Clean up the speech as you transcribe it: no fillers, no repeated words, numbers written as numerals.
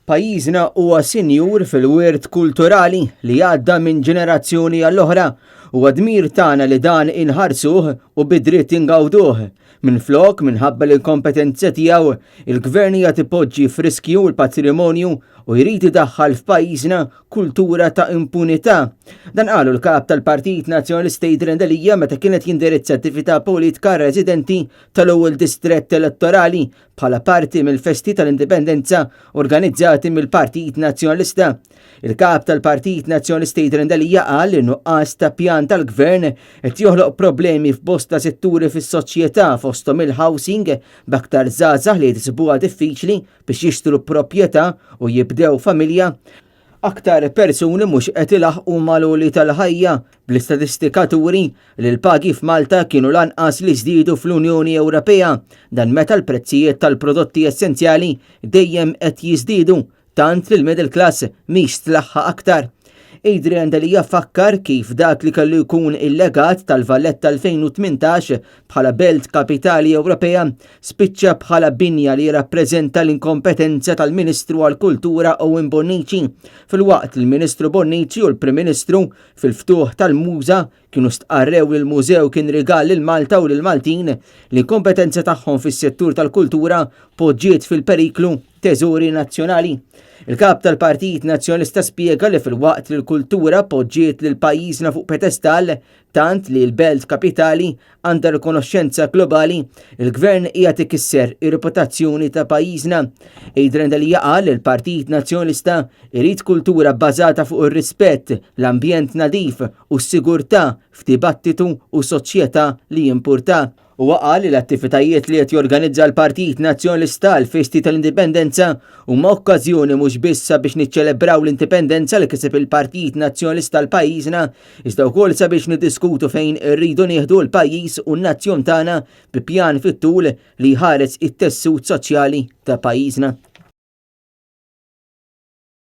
Pajjiżna huwa sinjur fil-wirt kulturali li għadda minn ġenerazzjoni għall-oħra. Huwa dmir tagħna li dan inħarsuh u bi dritt ingawduh. Minflok, minħabba l-inkompetenza tiegħu, il-Gvern qiegħed ipoġġi f'riskju l-patrimonju u jrid idaħħal f'pajjiżna kultura ta' impunità. Dan qalu l-Kap tal-Partit Nazzjonalista Adrian Delia meta kien qed jindirizza attività politika residenti tal-ewwel distrett elettorali bħala parti mill-festi tal-Indipendenza organizzati mill-Partit Nazzjonalista. Il-kap tal-Partit Nazzjonalista Adrian Delia qal li nuqqas ta' pjan tal-gvern qed joħloq problemi f'bosta setturi fis-soċjetà fosthom il-housing b'aktar żgħażagħ li jsibuha diffiċli biex jixtru proprjetà u jibdew familja. Aktar persuni mhux qed ilaħħqu mal-għoli tal-ħajja, bl-istatistika turi li l-pagi f'Malta kienu l-anqas li żdiedu fl-Unjoni Ewropea, dan meta l-prezzijiet tal-prodotti essenzjali dejjem qed jiżdiedu, tant li l-middle class mhix tlaħħaq aktar. Adrian Delia fakkar kif dak li kellu jkun il-legat tal-Valletta 2018 bħala belt kapitali Ewropea spiċċa bħala binja li jirrappreżenta l-inkompetenza tal-Ministru għall-Kultura Owen Bonnici, filwaqt li l-Ministru Bonnici u l-Prim Ministru fil-ftuħ tal-MUŻA kienu stqarrew li l-mużew kien rigal lil Malta u lill-Maltin, l-inkompetenza tagħhom fis-settur tal-kultura poġġiet fil-periklu teżori nazzjonali. Il-kap tal-Partit Nazzjonalista spjega li filwaqt li l-kultura poġġiet lil pajjiżna fuq pedestal tant li l-belt kapitali għandha rikonoxxenza globali, il-gvern qiegħed ikisser ir-reputazzjoni ta' pajjiżna. Adrian Delia qal li l-Partit Nazzjonalista irid kultura bbażata fuq ir-rispett, l-ambjent nadif u s-sigurtà f'dibattitu u soċjetà li jimpurta. Huwa qal li l-attivitajiet li qed jorganizza l-Partit Nazzjonalista għall-festi tal-Indipendenza huma okkażjoni mhux biss sabiex niċċelebraw l-indipendenza li kiseb il-Partit Nazzjonalista għal pajjiżna, iżda wkoll sabiex niddiskutu fejn irridu nieħdu l-pajjiż u n-nazzjon tagħna bi pjan fit-tul li jħares it-tessut soċjali ta' pajjiżna.